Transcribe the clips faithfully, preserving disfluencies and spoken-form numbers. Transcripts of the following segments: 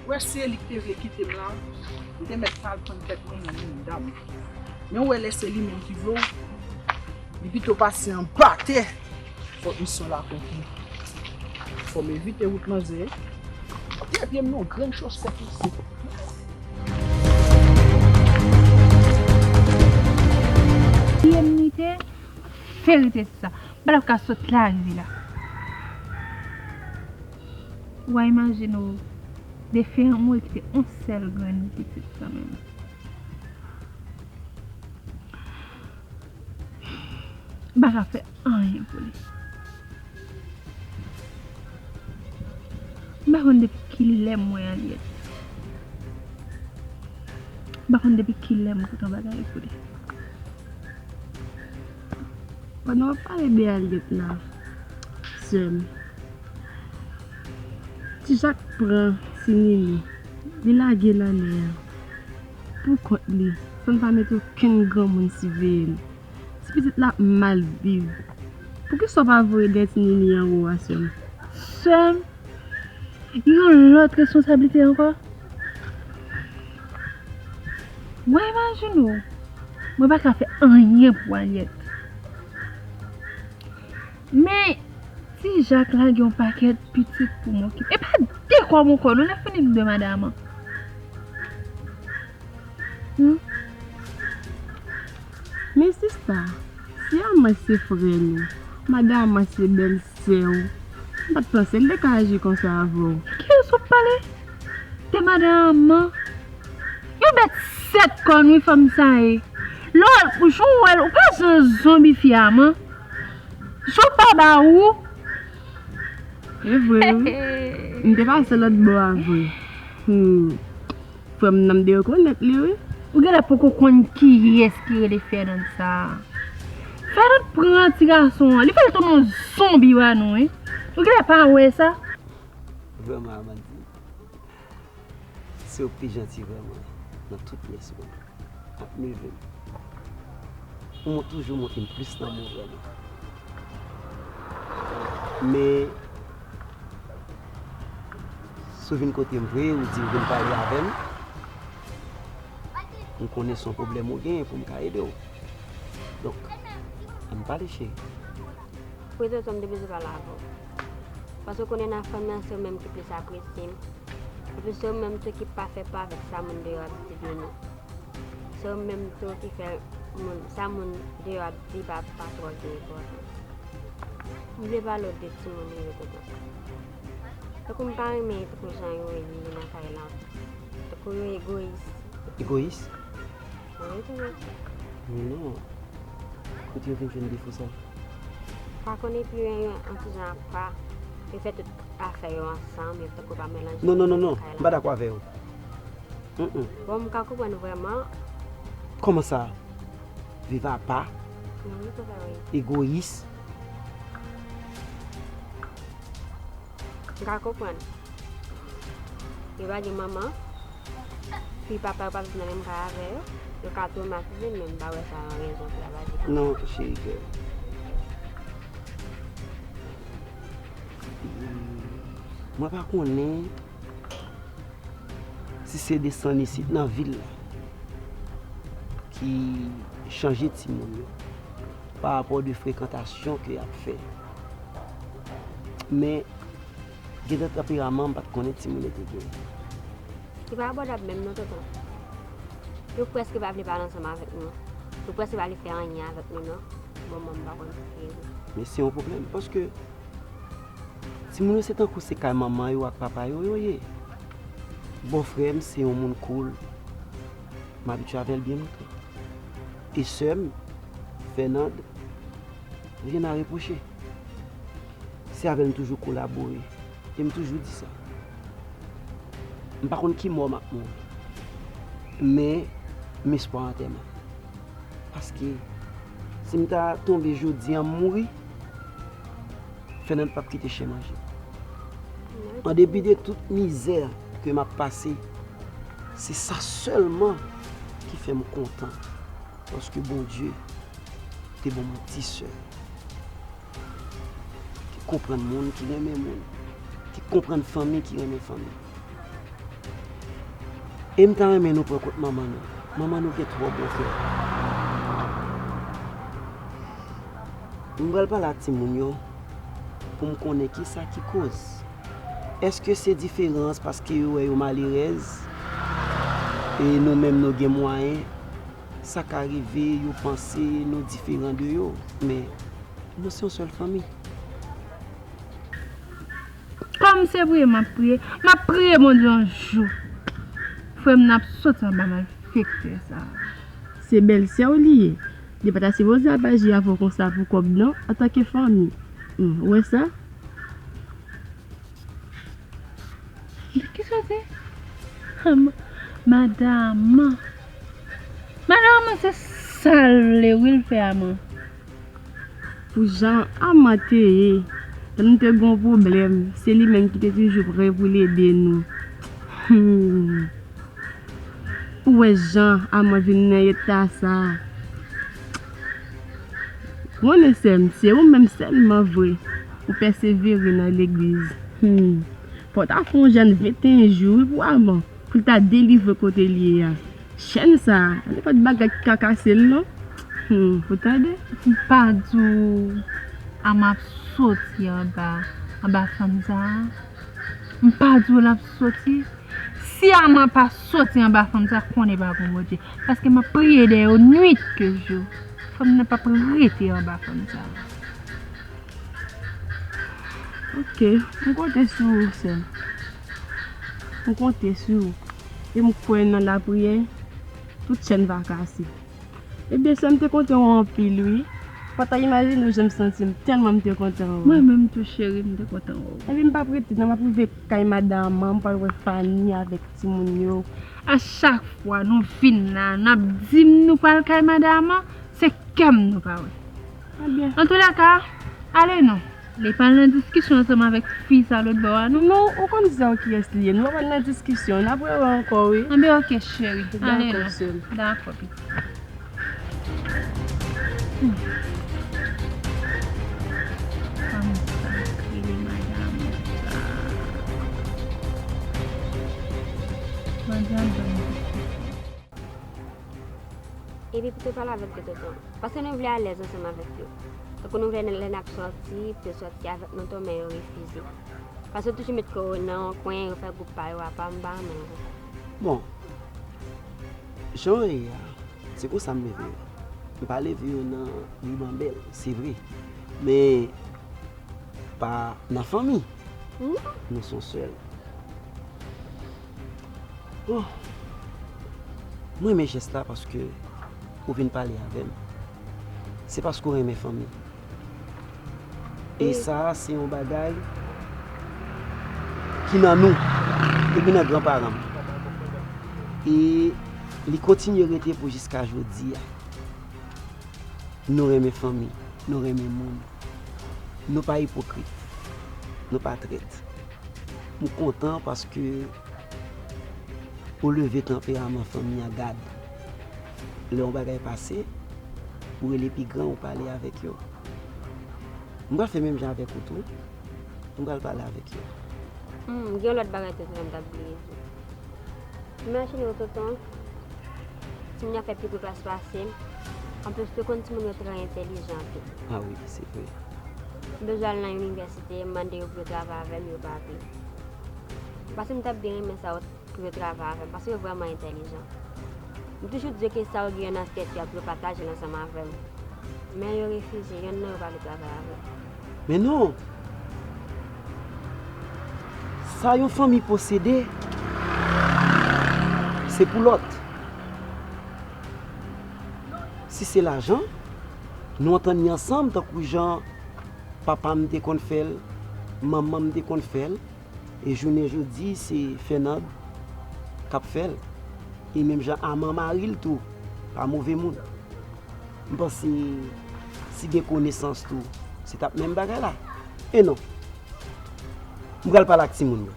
Ou wè, se li ki te vle kite m la, m te mèt pral pran tèt mwen nan men dam. Men ou wè, lè se li menm ki vle w, li pito pase anba tè. Fòk misyon l akonpli. Fò m evite wout manzè. Tè pye m nan grenn chosèt isit. Pye m ni te, verite se sa. M pa t ap ka sot la rive la. Ou a imajine w, de fè anmwe kite yon sèl grenn pitit kanmenm. M pa ka fè anyen pou li. M pa konn depi kilè m wè Alyèt. M pa konn depi kilè m kontan bagay pou li. Pandan w ap pale de Alyèt la, sè m, Ti Jak pran Ti Nini, li lage l anlè a, pou kont li, san l pa mete okenn granmoun siveye l. Ti pitit la ap mal viv. Poukisa w pa voye dèyè Ti Nini anwo a, sè m? Sè m, yon lòt responsablite ankò? Ou imajine w, mwen pa ka fè anyen pou Alyèt. Men, Ti Jak lage yon pakèt pitit pou m okipe. E pa de kòb ankò non, lè fini m de madanm an. Men sista, si Aman se frè nou, madanm Aman se bèl sè w, m pa t panse l te ka aji konsa avè w. Kiyès w ap pale? De madanm Aman? Yon bèt sèt kòn wi fanm sa ye. Lè w jan w wè l, ou pa jan zonbi fi Aman. Jou pa ba ou. E vre wi. M te pase lòt bò a vre. Hmm. Frè m nan m te rekonèt li wi. Ou genlè poko konn kiyès ki rele Fernand sa a. Fernand pran ti gason an, li fè l tonbe yon zonbi ba nou wi. Ou genlè pa wè sa. Vrèman Amandi, se ou k pi janti vrèman nan tout pyès mwen. Ap neve m. Ou toujou montre m plis lanmou vrèman. Men, si w vin kote m vre, ou di ou vin pale avè m, m konnen se yon pwoblèm ou genyen pou m ka ede w. Donk, ann pale cheri. Pou ede w tou, m te bezwen pale avè w. Paske w konnen nan fanmi an, se ou menm ki plis apresye m. Epi se ou menm tou ki pa fè pa avèk sa moun deyò ap di de nou. Se ou menm tou ki fè moun, sa moun deyò ap di pa, pa twò gen enpòtans. M vle pale w de timoun yo tonton. Tankou m pa renmen tankou jan yo ye nan kay la. Tankou yo egoyis. Egoyis? Wi, tonton. Non. Kote yo vin jwenn defo sa? M pa konn epi yo yon ti jan apa. Yo fè tout afè yo ansanm, yo tankou pa melanje. Non, non, non, non. M pa dakò avè yo. Mm, mm. Bon, m ka konprann vrèman. Kòman sa? Viv apa? Wi, wi, tonton, wi. Egoyis. M ka konprann. Yo pa gen manman. Fi papa yo pa viv nan menm kay avè yo. Yo ka twomatize, men m pa wè sa yon rezon pou y ap aji konsa. Non, cheri kè. Mwen pa konnen si se desann isit nan vil la ki chanje timoun yo pa rapò de frekantasyon ke y ap fè. Men, gen de tanperaman m pa t konnen timoun yo te gen. Li pa abòdab menm non, tonton. Yo prèske pa vle pale ansanm avèk nou. Yo prèske pa vle fè anyen avèk nou non. Bon, mwen, m pa konn pou ki rezon. Men se yon pwoblèm, paske timoun yo se tankou se kay manman yo ak papa yo yo ye. Bòfrè m se yon moun cool. M abitye avè l byen lontan. E sè m, Fernande, rien à reprocher. Se avè l m toujou kolabore. E m toujou di sa. M pa konn ki mò m ap mouri. Men, m espwa antèman. Paske, si m ta tonbe jodi a m mouri, Fernande p ap kite chen manje m. An depi de tout mizè ke m ap pase, se sa sèlman ki fè m kontan. Paske Bondye te ban m yon ti sè ki konprann moun, ki renmen moun, ki konprann fanmi, ki renmen fanmi. E m ta renmen nou pran kont manman nou. Manman nou gen twò bon kè. M pral pale ak timoun yo pou m konnen kisa ki koz. Èske se diferans paske yo wè yo malerèz e nou menm nou gen mwayen? Sa ka rive yo panse nou diferan de yo, men nou se yon sèl fanmi. Kòm se priye m ap priye, m ap priye Bondye yon jou frè m nan ap soti anba malfektè sa a. Se bèlsè w li ye. Li pa ta sipoze ap aji avè w konsa pou kòb non, antanke fanmi. Ou wè sa? Kisa w di? Madanm. Madanm se sa l vle wi l fè a mwen. Pou jan Ama te ye, lè nou te gen yon pwoblèm, se li menm ki te toujou prè pou l ede nou. Hmm. Ou wè jan Ama vin nan eta sa a. Konnen sè m, se ou menm sèlman vre ou pèsevere nan legliz. Hmm. Fò w ta fè yon jèn venteyen jou wi pou Ama, pou l ta delivre kote l ye a. Chèn sa a, nenpòt bagay ki ka kase l non. Hmm, ou tande? M pa di w Ama ap soti anba, anba fanm sa a. M pa di w l ap soti. Si Ama pa soti anba fanm sa, konnen pa gon Bondye. Paske m ap priye dèyè w nwit ke jou. Fanm nan p ap rete anba fanm sa. Ok, m konte sou ou, sè m. M konte sou ou. E m kwè nan lapriyè, tout chèn va kase. Ebyen, sè m, m te kontan wè w anpil, wi. Ou pa ta imajine w jan m santi m, tèlman m te kontan wè w. Mwen menm tou, cheri, m te kontan wè w. Ebyen, m p ap rete non, m ap rive kay madanm an, m pral wè Fanny avèk timoun yo. A chak fwa nou vin la, n ap di m nou pral kay madanm an, se kè m nou pa wè. Ebyen. Antoulèka, ale non. Li pral nan diskisyon ansanm avèk fi sa lòt bò a non. Non, ou konn sa w kiyès li ye. Nou pa pral nan diskisyon. N ap rewè ankò wi. Anben ok cheri. Ale non. Dakò, sè m. Dakò, pitit. Hmm. Fanm sa k rele madanm sa. Madanm ban m diskisyon. Epi pito pale avèk yo tonton. Paske nou vle alèz ansanm avèk yo. Tankou nou vle lè n ap sòti, pou yo sòti avèk nou tou, men yo refize. Paske yo toujou met kò yo nan yon kwen, yo fè gwoup pa yo apa, m pa renmen yo konsa. Bon, jan yo ye a, se konsa m leve yo. M pa leve yo nan ribanbèl, se vre. Men, pa nan fanmi. Nou se yon sèl. Oh. Mwen renmen jès la paske ou vin pale avè m. Se paske ou renmen fanmi. E sa a se yon bagay ki nan nou, depi nan granparan m. E li kontinye rete pou jiska jodi a. Nou renmen fanmi, nou renmen moun. Nou pa ipokrit, nou pa trèt. M kontan paske ou leve tanperaman fanmi an gad. Lè yon bagay pase, ou rele pi gran, ou pale avèk yo. M pral fè menm jan avèk ou tou. M pral pale avèk yo. Hmm, gen yon lòt bagay tou m t ap bliye di w. Imajine w tonton, timoun yo ap fè pi gwo klas pase m. Anplis, yo konn timoun yo trè entèlijan tou. Ah wi, se vre. M bezwen al nan inivèsite, m mande yo pou yo travay avè m, yo pa vle. Paske m t ap byen renmen sa yo pou yo travay avè m, paske yo vrèman entèlijan. M toujou di yo ke sa yo genyen nan tèt yo a pou yo pataje l ansanm avè m. Men yo refize, yonn nan yo pa vle travay avè m. Men non! Sa yon fanmi posede, se pou lòt. Si se lajan, nou antann li ansanm tankou jan papa m te konn fè l, manman m te konn fè l, e jounen jodi se Fernand k ap fè l. E menm jan Ama mari l tou, pa move moun. M panse si gen konesans tou, se t ap menm bagay la. E non. M pral pale ak timoun yo.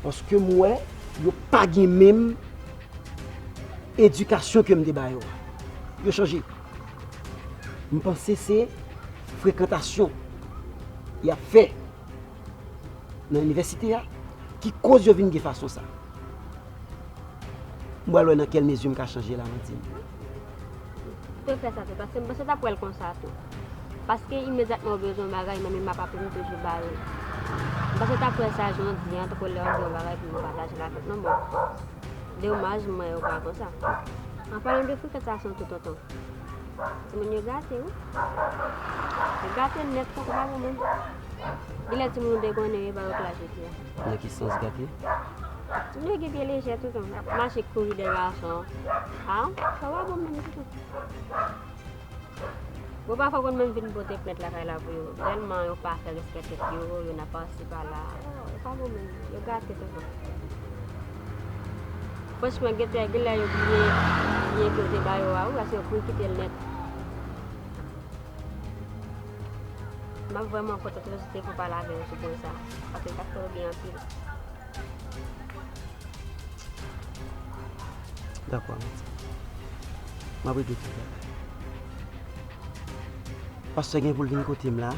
Paske m wè yo pa gen menm edikasyon ke m te ba yo a. Yo chanje. M panse se frekantasyon y ap fè nan inivèsite a ki koz yo vin gen fason sa. M pral wè nan kèl mezi m ka chanje la, Amandine. Ou te fè sa tou, paske m panse w t ap wè l konsa tou. Paske imedyatman ou bezwen yon bagay, menm m ap aple m toujou ba yo. M panse w t ap wè sa jan w di an, tankou lè w di yon bagay pou nou pataje l avèk nou, bon. Domaj, m wè ou pa konsa. An palan de frikant sa, se yon ti tonton. Timoun yo gate, wi. Yo gate nèt, tankou pa bon moun. Genlè timoun ou te konnen, yo pa yo k la jodi a. Nan ki sans gate? Timoun yo gen pye lejè toutan, ap mache kouri dèyè gason. A, sa pa bon menm ditou. Bon, pafwa konn menm vin pote plent lakay la pou yo. Tèlman yo pa fè respè tèt yo, yo nan pasi pa la. Oh, yo pa bon menm, yo gate toutan. Franchman, genlè, genlè yo bliye byen ke yo te ba yo a, wi, paske yo kouri kite l nèt. M ap vrèman kontan tou si te fè pale avè yo sou pwen sa, paske l t ap fè yo byen anpil. Dakò, Amandine. M ap regle tout bagay. Pastè gen pou l vin kote m la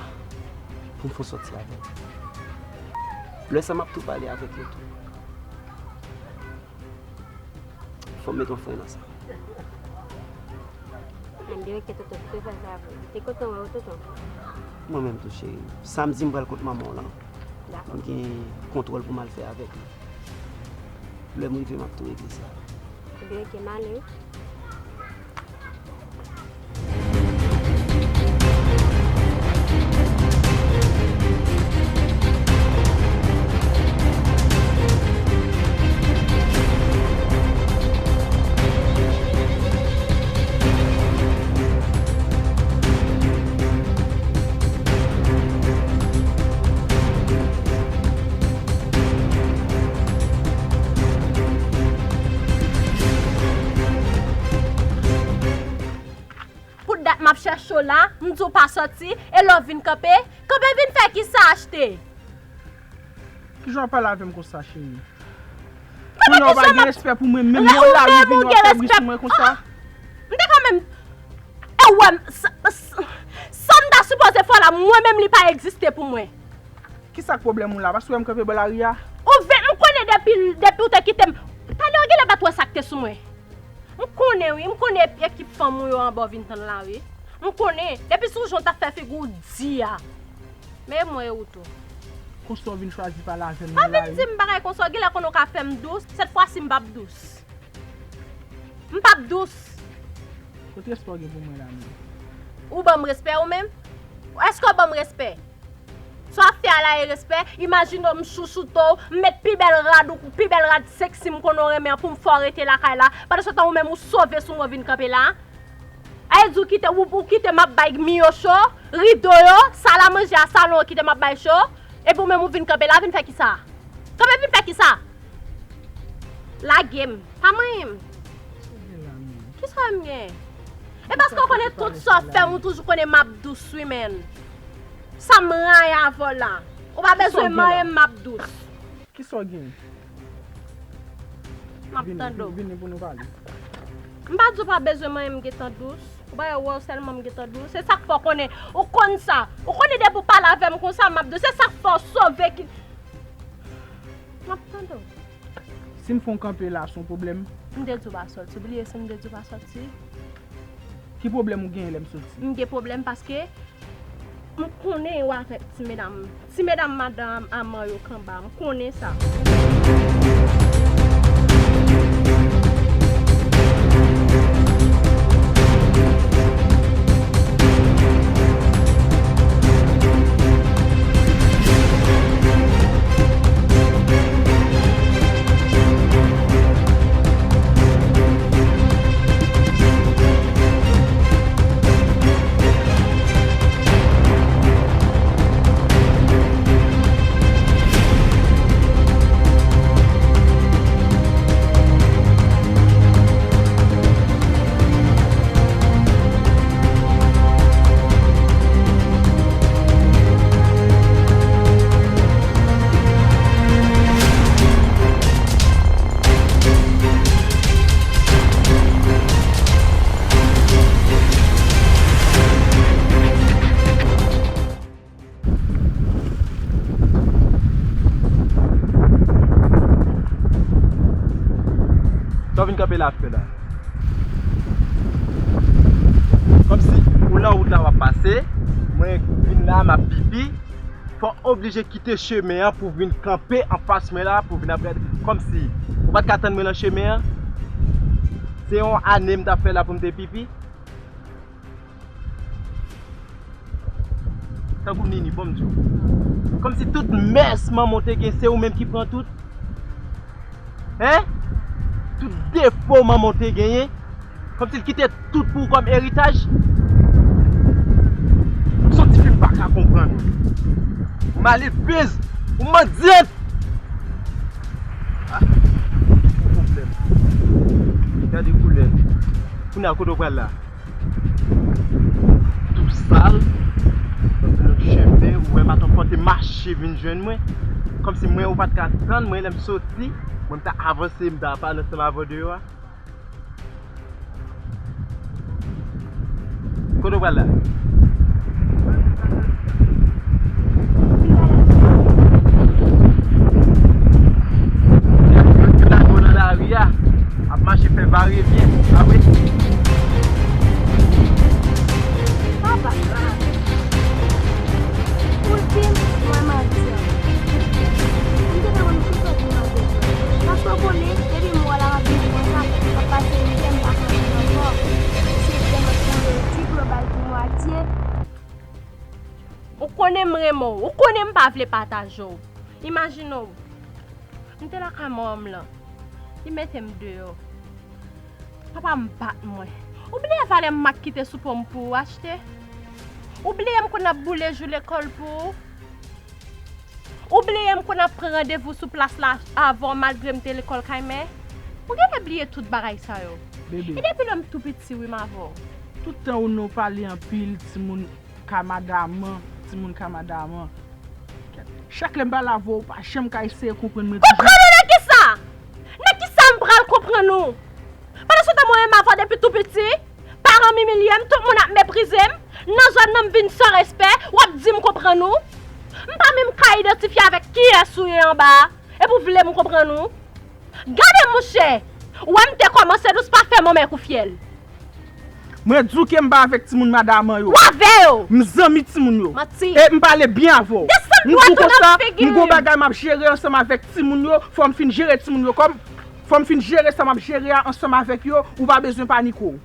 pou m fè yon sòti avè l. Lè sa, m ap tou pale avèk yo tou. Fò m met yon fren nan sa. Ann, byen, oke, tonton, ou te fè sa vre. Te kontan wè w, tonton. Mwen menm tou, cheri. Samdi, m pral kot manman w lan. Dakò. M gen kontwòl pou m al fè avèk li. Lè m rive, m ap tou regle sa. Ebyen, oke, m ale wi. Pou dat m ap chèche w la, m di w pa sòti, e lè w vin kanpe, kanpe vin fè kisa achte? Kijan w ap pale avè m konsa, cheri? Kounye a w pa gen respè pou mwen, menm nan lari w vin w ap fè bri sou mwen konsa. M te kanmenm, e w wè m, sa, sa, sa m ta sipoze fè w la, mwen menm li pa egziste pou mwen. Kisa k pwoblèm ou la? Paske w wè m kanpe bò lari a? Ou vin, m konnen depi, depi w te kite m. Talè w genlè pa t wè sa k te sou mwen. M konnen wi, m konnen ekip fanm ou yo anba w vin tann la wi. M konnen, depi sou jan w t ap fè figi w di a. Men e mwen e ou tou. Konsa w vin chwazi pale avè m nan lari. Pa vin di m bagay konsa, w genlè konnen w ka fè m dous, sèt fwa si m p ap dous. M p ap dous. Kot respè w gen pou mwen la menm? Ou ban m respè ou menm? Èske w ban m respè? Sa w ap fè a la e respè? Imajine w m chouchoute w, m met pi bèl rad ou, pi bèl rad seksi m konnen w renmen an pou m fè w rete lakay la. Pandan se tan ou menm ou sove sou mwen w vin kanpe la. A e di w kite, ou, ou kite m ap bay mi yo cho, rido yo, sal a manje a, salon an kite m ap bay cho, epi ou menm ou vin kanpe la, vin fè kisa? Kanpe vin fè kisa? Lage m, pa manyen m. Kisa m gen? E paske w konnen tout sa w fè m, ou toujou konnen m ap dous wi, menn. Sa m rayi avè w la. Ou pa bezwen manyen m, m ap dous. Kisa w gen? M ap tande w. Vini, vini pou nou pale. M pa di w pa bezwen manyen m gentan dous. Ou pa wè w sèlman m gentan dous. Se sa k fè w konnen. Ou konn sa. Ou konnen depi w pale avè m konsa, m ap dous. Se sa k fè w sove ki. M ap tande w. Si m fè w kanpe la, se yon pwoblèm? M te di w pa sòti. Ou bliye si m te di w pa sòti? Ki pwoblèm ou genyen lè m soti? M gen pwoblèm paske m konnen w avèk ti medam, ti medam madan Aman yo k anba. M konnen sa. Sa w vin kanpe la ap fè la? Kòmsi ou nan wout la w ap pase, mwen vin la m ap pipi, fò w oblije kite chemen an pou w vin kanpe anfas mwen la, pou w vin ap gade. Kòmsi ou pa t ka tann mwen nan chemen an? Se yon ane m t ap fè la pou m te pipi? Tankou Nini, bon m di w. Kòmsi tout mès manman w te gen, se ou menm ki pran tout. Hein? Tout defo manman w te genyen. Kòmsi l kite tout pou ou kòm eritaj. Ou santi fi m pa ka konprann ou. Ou maledvez, ou mandyant. Ah, ou pwoblèm. Gade koulè l. Kounye a kote w pral la? Tou sal. Nan yon chemen, ou wè matant fò te mache vin jwenn mwen. Kòmsi mwen ou pa t ka tann mwen lè m soti. Mwen m ta avanse, m ta pale ansanm avè w deyò a. Kote w pral la? Yo lage w nan lari a, ap mache fè varevyen, pa vre? Papa, ou di m mwen mantè. M te ka konn ki sòti mantè. Paske w konnen, depi m wè w la, m ap vin konsa, m ap pase mizè, m pa konn ankò. Se dèyè m ap tande ti global pou mwatye. Ou konnen m renmen w. Ou konnen m pa vle pataje w. Imajine w. M te lakay manman m lan. Li mete m deyò. Papa m bat mwen. Ou bliye valè mak ki te sou po m pou ou achte? Ou bliye m konn ap boule jou lekòl pou ou? Ou bliye m konn ap pran randevou sou plas la avè w malgre m te lekòl kay mè? Ou genlè bliye tout bagay sa yo. Bebe. E depi lè m tou piti wi m avè w. Tout tan ou nou pale anpil, timoun ka madanm, timoun ka madanm. Chak lè m pale avè w, ou pa janm ka eseye konprann mwen toujou. Konprann ou nan kisa? Nan kisa m pral konprann ou? Pandan se tan mwen menm avè w depi tou piti, paran m imilye m, tout moun ap meprize m, nan zòn nan m vin san respè, w ap di m konprann ou? M pa menm ka idantifye avèk kiyès ou ye anba a, epi w vle m konprann ou? Gade monchè, ou wè m te kòmanse dous, pa fè manman kou fyèl. Mwen di w ke m pa avèk timoun madanm yo. W avè yo! M zanmi timoun yo. Manti. E m pale byen avè w. Desann dwat ou nan figi m. M gon bagay m ap jere ansanm avèk timoun yo, fò m fin jere timoun yo kòm, fò m fin jere sa m ap jere a ansanm avèk yo, ou pa bezwen panike w.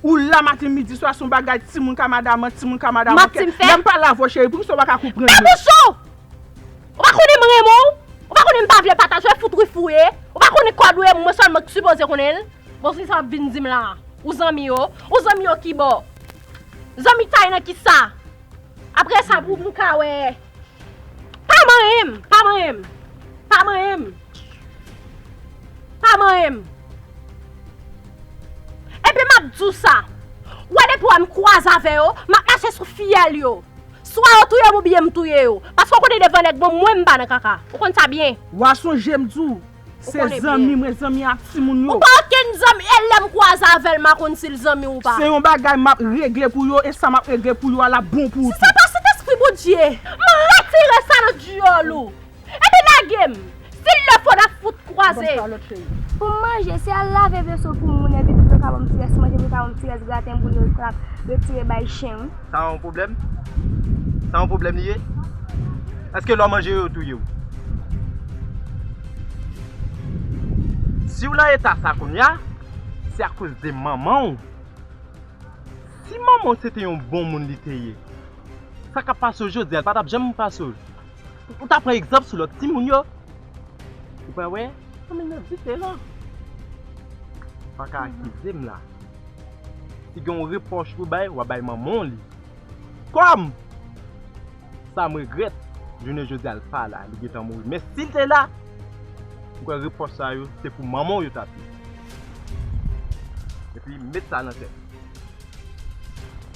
Ou la maten, midi, swa, se yon bagay timoun ka madanm, timoun ka madanm. Manti m fè? Lè m pale avè w, cheri, poukisa w pa ka konprann mwen? Fè bouch ou! Ou pa konnen m renmen w? Ou pa konnen m pa vle pataje w, e fout wi fou w ye? Ou pa konnen kòd ou e mwen sèlman ki sipoze konnen l? Bon, se sa w ap vin di m la a. Ou zanmi yo? Ou zanmi yo kibò? Zanmitay nan kisa? Apre sa, pou m ka wè. Pa manyen m, pa manyen m, pa manyen m, pa manyen m. Epi m ap di w sa, w wè depi w wè m kwaze avè yo, m ap mache sou fyèl yo. Swa yo touye m oubyen m touye yo. Paske w konnen devan nèg bon mwen m pa nan kaka. Ou konn sa byen. W a sonje m di w, se zanmi mwen, zanmi ak timoun yo. Ou pa okenn zanmi, e lè m kwaze avè l, m a konn si l zanmi ou pa. Se yon bagay m ap regle pou yo, e sa m ap regle pou yo a l ap bon pou ou tou. Si se pa Sentespri Bondye, m retire sa nan dyòl ou. Epi lage m. Si l lè fò n ap fout kwaze. Pou m manje, se al lave veso pou moun, epi pou yo ka ban m ti rès manje, pou yo ka ban m ti rès graten pou yo ka retire bay chen wi. Sa yon pwoblèm? Sa yon pwoblèm li ye? Èske lè w manje yo, yo touye w? Si w nan eta sa kounye a, se akoz de manman w. Si manman w se te yon bon moun li te ye, sa k ap pase w jodi a, l pa t ap janm pase w. Ou ta pran egzanp sou lòt timoun yo. Ou pa wè? Ann men nan dife la. Pa ka akize m la. Si gen yon repwòch pou bay, w a bay manman w li. Kòm sa m regrèt, jounen jodi a l pa la, li gentan mouri. Men si l te la, m kwè repwòch sa yo, se pou manman w yo t ap ye. Epi met sa nan tèt.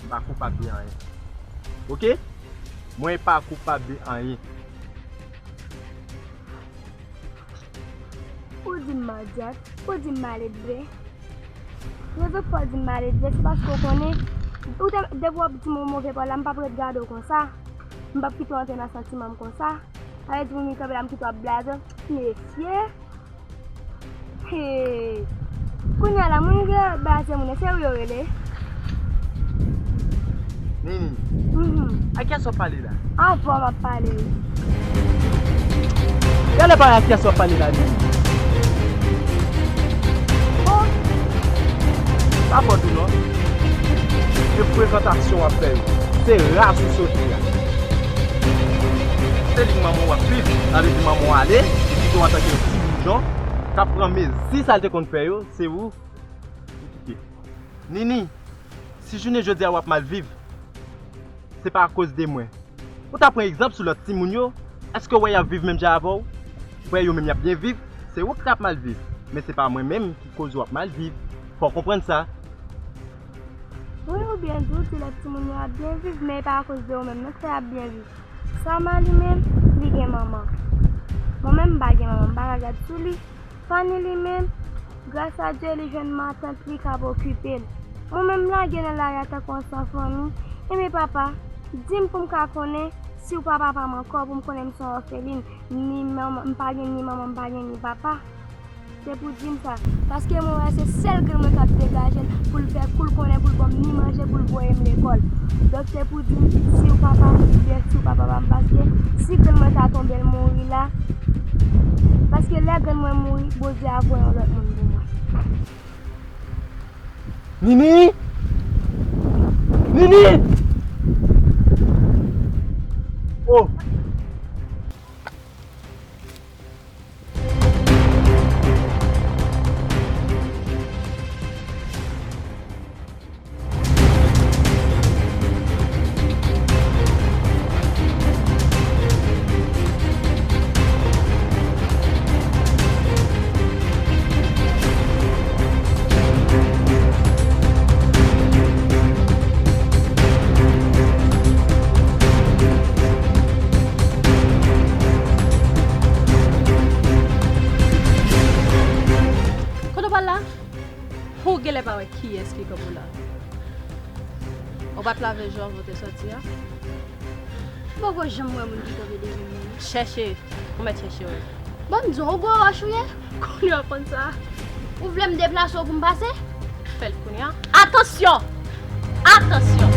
M pa koupab de anyen. Oke? Mwen pa koupab de anyen. Ou di m mandyant, ou di m maledve. Rezon k fè w di m maledve, se paske w konnen, ou te, depi w ap di m yon move pawòl la, m p ap ret gade w konsa. M p ap kite w antre nan santiman m konsa. Sa vle di pou m vin kanpe la, m kite w ap blaze. Mesye! Hey! Kounye a la, moun ki bay a se moun yo, se ou yo rele? Nini, mhm, a kiyès w ap pale la? A vè w m ap pale, wi. Genlè pa a kiyès w ap pale la, Nini. Bon. Pa fòt ou non. Se frekantasyon w ap fè yo. Se raz ou sote a. Se li k manman w ap swiv, sa vle di manman w ale, li kite w antanke yon ti boujon k ap pran mezi sa l te konn fè yo, se ou ki kite. Nini, si jounen jodi a w ap mal viv, se pa akoz de mwen. Ou ta pran egzanp sou lòt timoun yo, èske w wè y ap viv menm jan avè w? W wè yo menm y ap byen viv, se ou ki t ap mal viv, men se pa mwen menm ki koz w ap mal viv. Fò w konprann sa. Wi, ou byen di w di lòt timoun yo ap byen viv, men e pa akoz de ou menm non k fè y ap byen viv. Sama li menm, li gen manman. Mwen menm m pa gen manman, m pa ka gad sou li. Fanny li menm, gras a Dye li jwenn matant li k ap okipe l. Mwen menm m lage nan lari a tankou yon san fanmi. Ebyen papa, di m pou m ka konnen si w pa papa m ankò, pou m konnen m se yon òfelin, ni manman, m pa gen ni manman, m pa gen ni papa. Se pou di m sa. Paske mwen wè se sèl grann mwen k ap degaje l pou l fè kou l konnen, pou l ban m ni manje, pou l voye m lekòl. Donk se pou di m si w papa m oubyen si w pa papa m, paske si grann mwen ta tonbe l mouri la, paske lè grann mwen mouri, Bondye a voye yon lòt moun pou mwen. Nini! Nini! Oh! Kote w pral la? Ou genlè pa wè kiyès ki kanpe w la. Ou pa t lave je w avan w te sòti a? M poko janm wè moun ki kanpe devan mwen non. Chèche, ou mèt chèche wi. Bon, m di w, ou gwo wòch ou ye? Kounye a w aprann sa? Ou vle m deplase w pou m pase? Fè l kounye a. Atansyon! Atansyon!